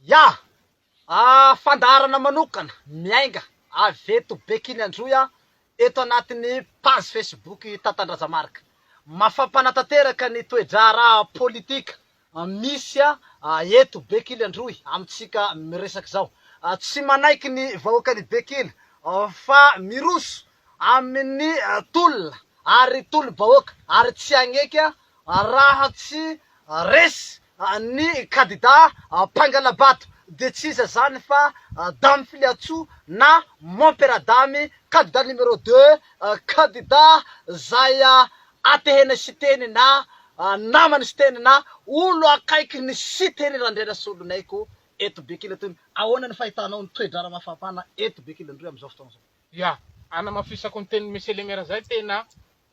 Ya! Fandaharana manokana miainga avy eto Bekily Androy eto anatin'ny page Facebook Tatandraza Marc. Mafampana tanteraka ny toe-draharaha politika misy eto Bekily Androy amintsika miresaka izao. Tsy manaiky ny vahoakan'i Bekily fa miroso amin'ny tolona ary tolo-bahoaka ary tsy hagneky raha tsy resy ny kandida mpangala-bato dia tsy iza zany fa Damy Filiatsoa na Mompera Damy, kandida numéro deux, kandida zay atehena Siteny na naman'i Siteny na olo akaikin'i Siteny Randrianasoloniaiko eto Bekily eto. Ahoana ny fahitanao ny toe-draharaha mafampana eto Bekily Androy amin'izao fotoana izao? Ya, anamafisako ny tenin'i Monsieur le Maire zay, tena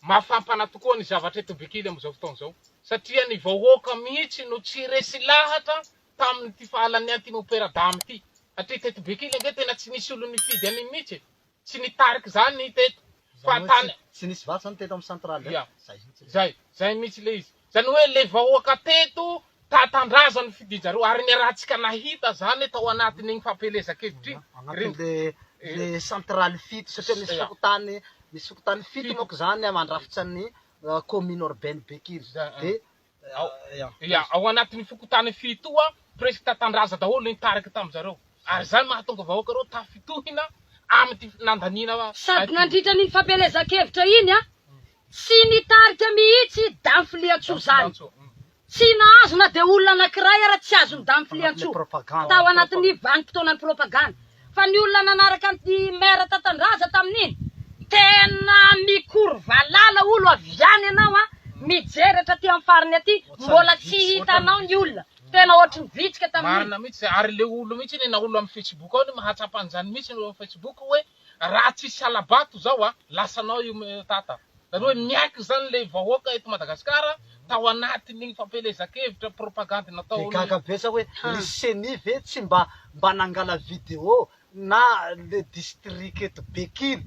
Mafampana tokoa ny zavatra eto Bekily amin'izao fotoana izao satria ny vahoaka mihitsy no tsy resy lahatra tamin'ity fahalanian'ity Mopera Damy ity satria teto Bekily ange tena tsy nisy olona nifidy an'iny mihitsy e! Tsy nitarika izany ny teto fa Izany hoe tany tsy nisy vato izany teto amin'ny centrale e? Ya, Zay mihitsy ilay izy. zay, zay mihitsy ilay izy. Izany hoe ilay vahoaka teto tatandraza no fidin-jareo ary niarahantsika nahita izany tao anatin'iny fampielezan-kevitra iny. Ireny Anatin'le le centrale fito satria misy Ya. fokontany misy fokontany fito Fito. manko zany mandrafitra ny commune urbaine Bekily Za- de Ao, ya. ya, ao anatin'ny fokontany fito io presque tatandraza daholo ny nitarika tamin'zareo. Ary izany mahatonga vahoaka ireo tafitohina amin'ity nandaniana Sady ity. nandritra an'iny fampielezan-kevitra iny, tsy nitarika mihitsy Dame Filiantsoa izany. Tsy nahazo na dia olona anankiray ara tsy azon'i Dame Filiantsoa tao anatin'ny vanim-potoanan'ny propagandy. Fa ny olona nanaraka an'i Maire Tatandraza tamin'iny, tena mikory valala olo avy any ianao an, mijery hatraty amin'ny farany aty, mbola tsy hitanao ny olona. Tena ohatry ny vitsika tamin'iny. Marina mihitsy zay, ary le olo mihitsy anie na olo amin'ny facebook ao anie mahatsapa an'izany mihitsy ny olo amin'ny facebook hoe raha tsisy hala-bato zao a, lasanao io Tata. Zany hoe miaiky zany le vahoaka eto Madagasikara tao anatin'igny fampielezan-kevitra propagandy De nataon'ny. gaga be za hoe ry ceni ve tsy mba mba nangala video na le district eto Bekily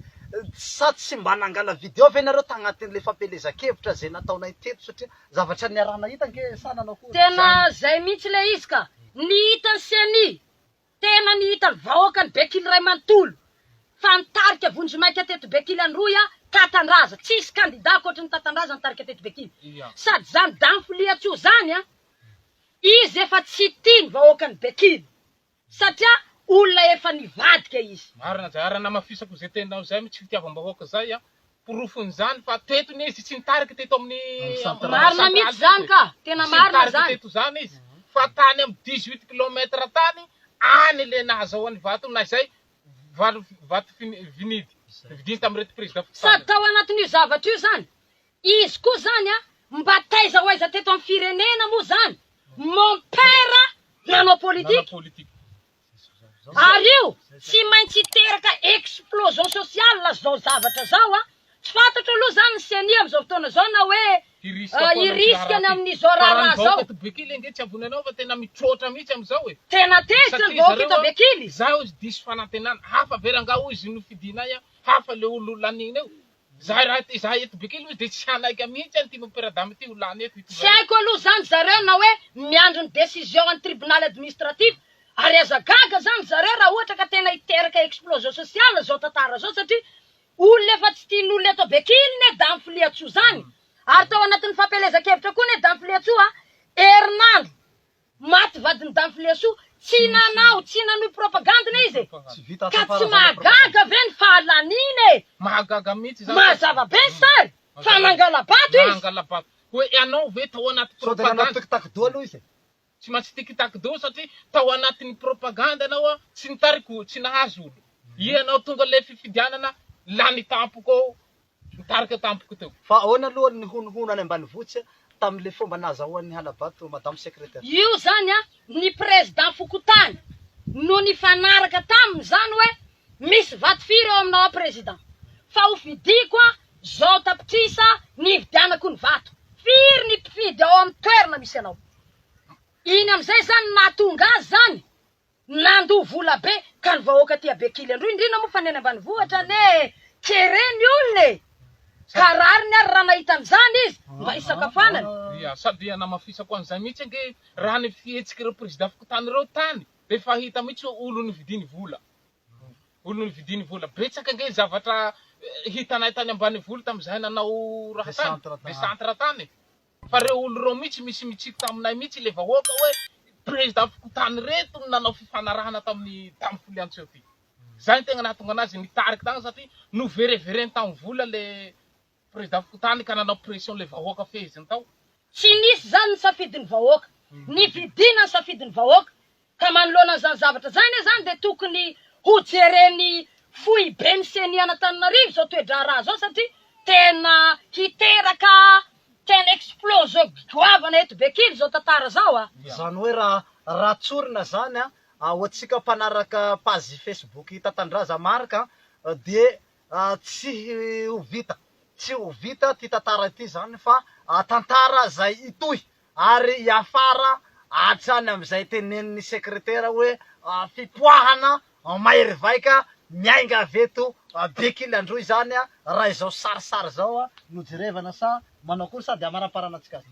sa tsy mba nangala video ve nareo tagnatin'le fampielezan-kevitra zay nataonay teto satria zavatra niaraha-nahita ange sa nanao akory. Tena zay mihitsy le izy ka! Ny hitan'ny ceni Tena ny hitan'ny vahoakan'i Bekily iray manontolo fa nitarika vonjimaika teto Bekily Androy a Tatandraza. Tsisy kandida ankoatry ny Tatandraza nitarika teto Bekily. Sady zany Dany Filiantsoa zany a, izy efa tsy tia ny vahoakan'i Bekily satria olona efa nivadika izy. Marina zay, ary anamafisako izay teninao izay mitsy fitiavam-bahoaka zay a, Porofon'izany fa teto anie izy tsy nitarika teto amin'ny Marina mihitsy zany ka! Tena Tsy marina nitarika zany. teto zany izy fa tany amin'ny 18 kilomètre tany any le nahazahoany vato na izay valo vato vinidy vidiny tamin'ireto président fokontany Sady ireo. tao anatin'io zavatra io zany, izy koa zany a, mba taiza ho aiza teto amin'ny firenena moa zany, mon père nanao politique. Nanao politique. Ary io tsy maintsy hiteraka explosion sociale zao zavatra zao a! Tsy fantatro aloha zany ny ceni amin'izao fotoana izao na hoe Hirisika foana ity hirisika ny raharaha ity. amin'izao Fa raha ny raharaha vahoaka zao. eto Bekily ange tsy avonanao fa tena mitroatra mihitsy amin'izao e. Tena tezitra ny Satria vahoaka zareo eto a, Bekily. zaho izy diso fanantenana. Hafa ve rangaha hoy izy nofidinay a, hafa le olo laniana eo. Zahay raha izahay eto Bekily hoy izy dia tsy hanaiky mihitsy an'ity Mompera Damy ity ho lany eto Tsy hitondra eto. haiko aloha zany zareo na hoe miandry ny décision an'ny tribunal administratif ary aza gaga zany zareo raha ohatra ka tena hiteraka explosion sociale zao tantara zao satria olona efa tsy tian'olona eto Bekily ne Damy Filiatsoa zany ary tao anatin'ny fampielezan-kevitra koa ne Damy Filiatsoa herinandro Maty vadin'i Dany Filiasoa, tsy nanao, tsy nanohy propagande ne izy e! Ka tsy mahagaga ve ny fahalaniana e! Mahagaga mihitsy izany fa. Mazava be ny sary fa nangala-bato izy. Nangala-bato. Hoe ianao ve tao anaty Sao dia nanao propagande. tic tac doha aloha izy e? Tsy maintsy tic tac doha satria tao anatin'ny propagande ianao a, tsy nitarika, tsy nahazo olo. Ianao tonga ilay fifidianana lany tampoka ao Nitarika tampoka teo. Fa ahoana aloha ny honohono any ambanivohitra tamin'ilay fomba nahazahoan'ny hala-bato Madame Secrétaire? Io zany an, ny président fokontany no nifanaraka taminy zany hoe misy vato firy eo aminao ao président fa ho fidiko an zao tapitrisa ny hividianako ny vato, firy ny mpifidy ao amin'ny toerana misy anao. Iny amin'izay zany nahatonga azy zany Nandoa vola be ka ny vahoaka aty Bekily Androy indrindra moa fa ny any ambanivohitra anie kere ny olona e! Ka rariny ary raha nahita an'izany izy mba hisakafoanany. Ia, sady hanamafisako an'izay mihitsy ange raha ny fihetsik'ireo prezida fokontany ireo tany. Dia efa hita mihitsy hoe olo nividiany vola. Olo nividiany vola. Betsaka ange zavatra hitanay tany ambanivolo tamin'izahay nanao raha tany, descentre tany. Fa reo olo reo mihitsy misy mitsiky taminay mihitsy le vahoaka hoe président fokontany reto no nanao fifanarahana tamin'ny dame Foliantseo ty. Zay no tegna nahatonga anazy nitariky tagny satria noverevereny tamin'ny vola le président fokontany ka nanao pression le vahoaka feheziny tao. Tsy nisy zany ny safidin'ny vahoaka. Nividiana ny safidin'ny vahoaka. Ka manoloana an'izany zavatra izany anie izany dia tokony ho jeren'ny foiben'ny ceni an'Antananarivo izao toe-draharaha izao satria tena hiteraka tena explosion goavana eto Bekily izao tantara izao a! Izany hoe raha raha tsorina izany an, ho antsika mpanaraka page Facebook Tatandraza Marc dia tsy ho vita, tsy ho vita ity tantara ity izany fa tantara izay hitohy ary hiafara hatrany amin'izay tenenin'ny sekretera hoe fipoahana mahery vaika miainga avy eto Bekily Androy izany raha izao sarisary izao no jerevana sa manao akory sa dia amaraparana antsika azy.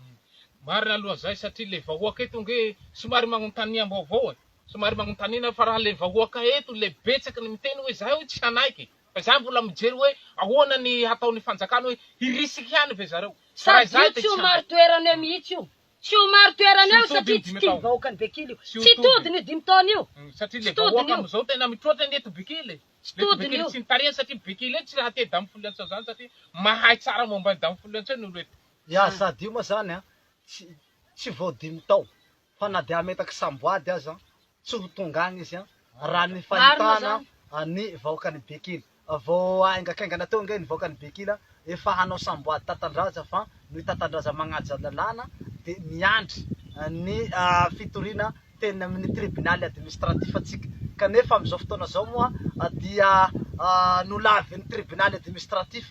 Marina aloha zay satria le vahoaka eto nge somary magnontaniam-baovao e, somary magnontaniana fa raha le vahoaka eto le betsaka ny miteny hoe zahay tsy hanaiky fa zahay mbola mijery hoe ahoana ny hataon'ny fanjakana hoe hirisika ihany ve zareo fa raha Sady io izahay de tsy ho tsy hanaiky. marin-toerana eo mihitsy io. Tsy ho marin-toerana Tsy eo ho tody satria io tsy dimy tian'ny taona. vahoakan'i Bekily io. Tsy ho Tsy tody. todiny io dimy taona io. Satria Tsy le todiny vahoaka io. amizao tena mitroatra anie eto Bekily e. Tsy Le eto todiny Bekily io. tsy nitarihana satria Bekily eto tsy raha te dame Foliantsoa zany satria mahay tsara momba ny dame Foliantsoa ny olo eto. Ya sady io moa zany an, tsy tsy vao dimy tao fa na dia hametaka samboady aza tsy ho tonga agny izy an, raha ny Marina fahitana zany. ny vahoakan'i Bekily. Vao haingakaingana teo ange ny vahoakan'i Bekily efa hanao samboady Tatandraza fa noho i Tatandraza magnaja lalàna dia miandry ny fitoriana teny amin'ny tribunaly administratif antsika. Kanefa amin'izao fotoana izao moa dia nolavin'ny tribunaly administratif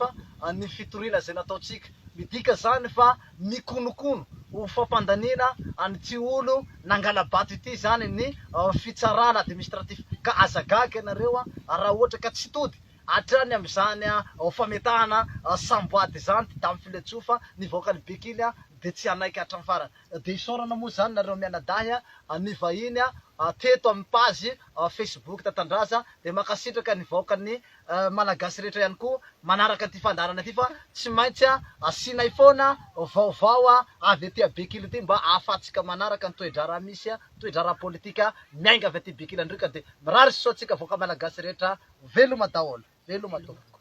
ny fitoriana izay nataontsika. Midika izany fa mikonokono ho fampandaniana an'ity olo nangala-bato ity izany ny fitsarana administratif. Ka aza gaga ianareo raha ohatra ka tsy tody hatrany amin'izany fametahana samboady izany ity dame Filetsoa fa ny vahoakan'i Bekily dia tsy hanaiky hatramin'ny farany. Dia isaorana moa izany nareo mianadahy nivahiny teto amin'ny page Facebook Tatandraza dia mankasitraka ny vahoakan'ny Malagasy rehetra ihany koa manaraka ity fandaharana ity fa tsy maintsy asianay foana vaovao avy aty Bekily ity mba ahafahantsika manaraka ny toe-draharaha misy, toe-draharaha politika miainga avy aty Bekily Androy ka dia mirary soa antsika vahoaka Malagasy rehetra veloma daholo, veloma tompoko.